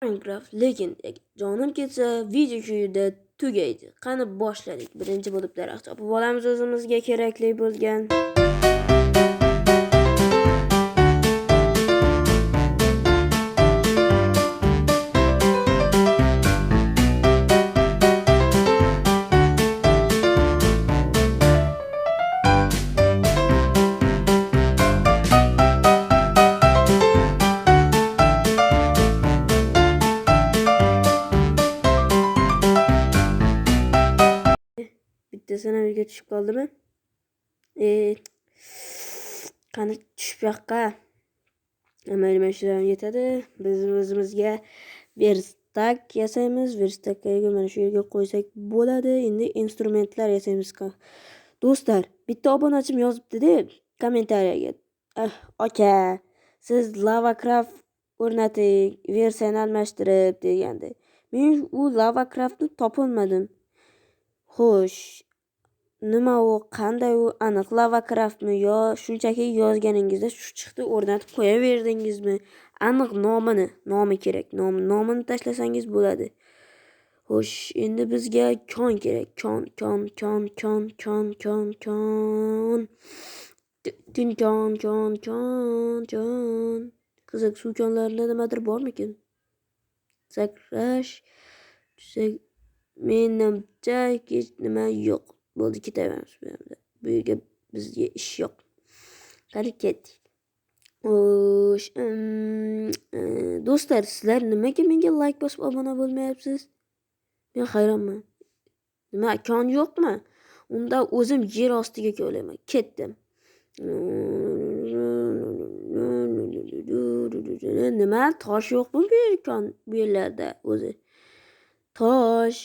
Minecraft, lekin jonim ketsa video shu yerda tugaydi. Qani boshladik. Birinchi bo'lib daraxt topib olamiz o'zimizga kerakli bo'lgan. Bittasini ham yerga tushib qoldimi? E, qani tushib yoqqa. Mayli, mana shular yetadi. Biz o'zimizga verstak yasaymiz. Verstakka mana shu yerga qo'ysak bo'ladi. Endi instrumentlar yasaymiz. Do'stlar, bitta obunachim yozibdi-da kommentariyaga. Aka, siz Lavacraft o'rnating, versiyani almashtirib degandi. Men u Lavacraftni topolmadim. Xo'sh, nima u, qanday u, aniq Lavacraftmi yo shunchaki yozganingizda shu chiqdi o'rnatib qo'yaverdingizmi? Aniq nomini, nomi kerak. Nomini tashlasangiz bo'ladi. Xo'sh, endi bizga kon kerak. Kon, kon, kon, kon, kon, kon, kon. Tin kon, kon, kon, kon. Qiziq, suv konlarida nimadir bormikin? Sakrash, tushsak, menimcha hech nima yo'q. Bo'ldi, ketaveramiz bu yerda. Bu yerga bizga ish yo'q. Qani ketdik. Xo'sh, do'stlar, sizlar nimaga menga like bosib obuna bo'lmayapsiz? Men hayronman. Nima, kon yo'qmi? Unda o'zim yer ostiga kovlayman. Ketdim. Nima, tosh yo'qmi bu yer kon bu yerlarda o'zi? Tosh,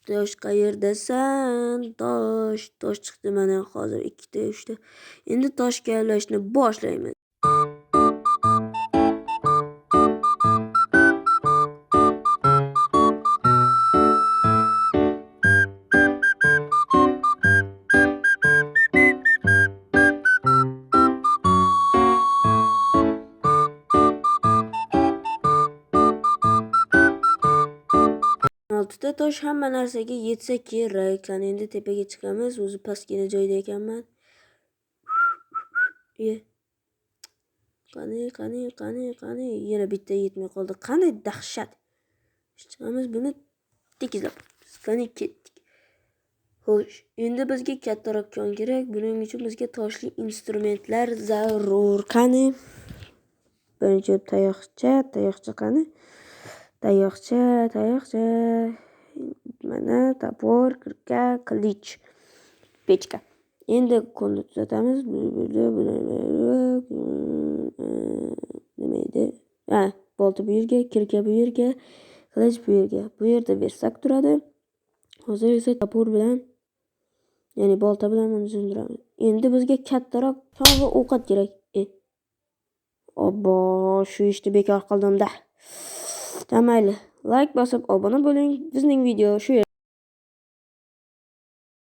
tosh qayerdasan? Tosh, tosh chiqdi mana hozir ikkita, uchta. Endi tosh kavlashni boshlaymiz. Oltita tosh hamma narsaga yetsa kerak. Qani endi tepaga chiqamiz. O'zi pastgina joyda ekanman. Ye. Qani, qani, qani, qani. Yana bitta yetmay qoldi. Qanday dahshat. Chiqamiz, buni tekizlab. Qani ketdik. Xo'sh, endi bizga kattaroq kon kerak. Buning uchun bizga toshli instrumentlar zarur. Qani. Birinchi tayoqcha, tayoqcha qani? Tayoqcha, tayoqcha. Mana topor, kirka, qilich, pechka. Endi konni tuzatamiz. Nima edi? Ha, bolta bu yerga, kirka bu yerga, qilich bu yerga. Bu yerda versak turadi. Hozir esa topor bilan, ya'ni bolta bilan buni sindiramiz. Endi bizga kattaroq kon va ovqat kerak. Obbo, shu ishni bekor qildim-da. Mayli, like bosib obuna bo'ling. Bizning video shu yerda.